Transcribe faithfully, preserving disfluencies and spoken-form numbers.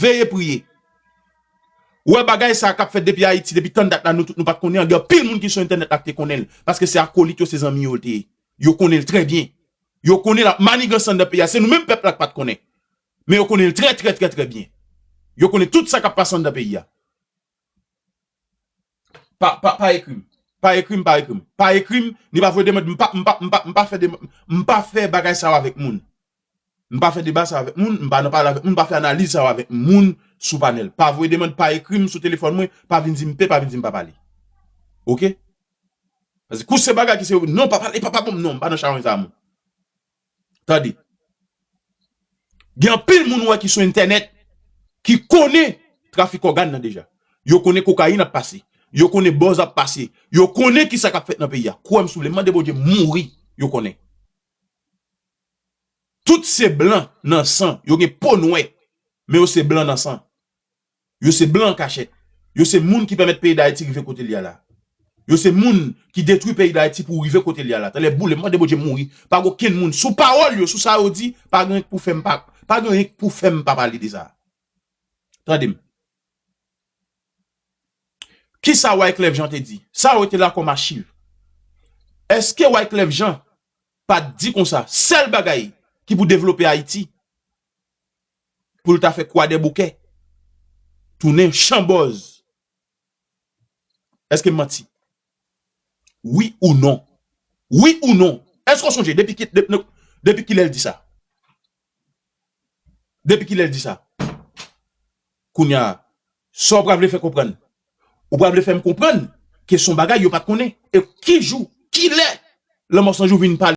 Veye priye. Ou wè bagay sa k ap fèt depi Ayiti, depi tann dat la, nou tout nou pa t konnen, gen anpil moun ki sou entènèt la ki te konnen l. Paske se akolit yo, se zanmi yo l te ye. Yo konnen l trè byen. Yo konnen l ap manigans anndan peyi a. Se nou menm pèp la k pa t konnen. Men yo konnen l trè, trè, trè, trè byen. Yo konnen tout sa k ap pase anndan peyi a. Pa, pa, pa ekri m. Pa ekri m, pa ekri m. Pa ekri m, ni pa voye demann, m pa, m pa, m pa, m pa fè demann, m pa fè bagay sa yo avèk moun. M pa fè deba sa yo avèk moun, m pa nan pale avèk moun, m pa fè analiz sa yo avèk moun sou panèl. Pa voye demann, pa ekri m sou telefòn mwen, pa vin di m pe, pa vin di m pa pale. Oke? Paske kou se bagay ki se, non, pa pale, pa, pa bon, non, m pa nan chawony sa moun. Tande. Gen anpil moun wè ki sou entènèt ki konnen trafik ògàn nan deja. Yo konnen kokayin ap pase. Yo konnen bòz ap pase. Yo konnen ki sa k ap fèt nan peyi a. Kwè m, si w vle mande Bondye mouri, yo konnen. Tout se blan nan san. Yo gen po nwè, men yo se blan nan san. Yo se blan an kachèt. Yo se moun ki pèmèt peyi Dayiti rive kote l ye a la. Yo se moun ki detwi peyi Dayiti pou rive kote l ye a la. Talè boule, m mande Bondye mouri. Pa gen okenn moun. Sou pawòl yo, sou sa yo di, pa gen anyen k pou fè m pa, pa gen anyen k pou fè m pa pale de sa. Tande m. Kisa Wyclef Jean te di? Sa yo rete la kòm achiv. Èske Wyclef Jean pa t di konsa, sèl bagay ki pou devlope Ayiti, pou l ta fè Kwadèboukè tounen chan bòz? Èske m manti? Wi ou non? Wi ou non? Èske w sonje depi ki, de, de, depi kilè l di sa? Depi kilè l di sa? Kounye a, sa w pral vle fè konprann? Ou pral vle fè m konprann ke se yon bagay yo pa t konnen. E ki jou, kilè Lanmò San Jou vin pale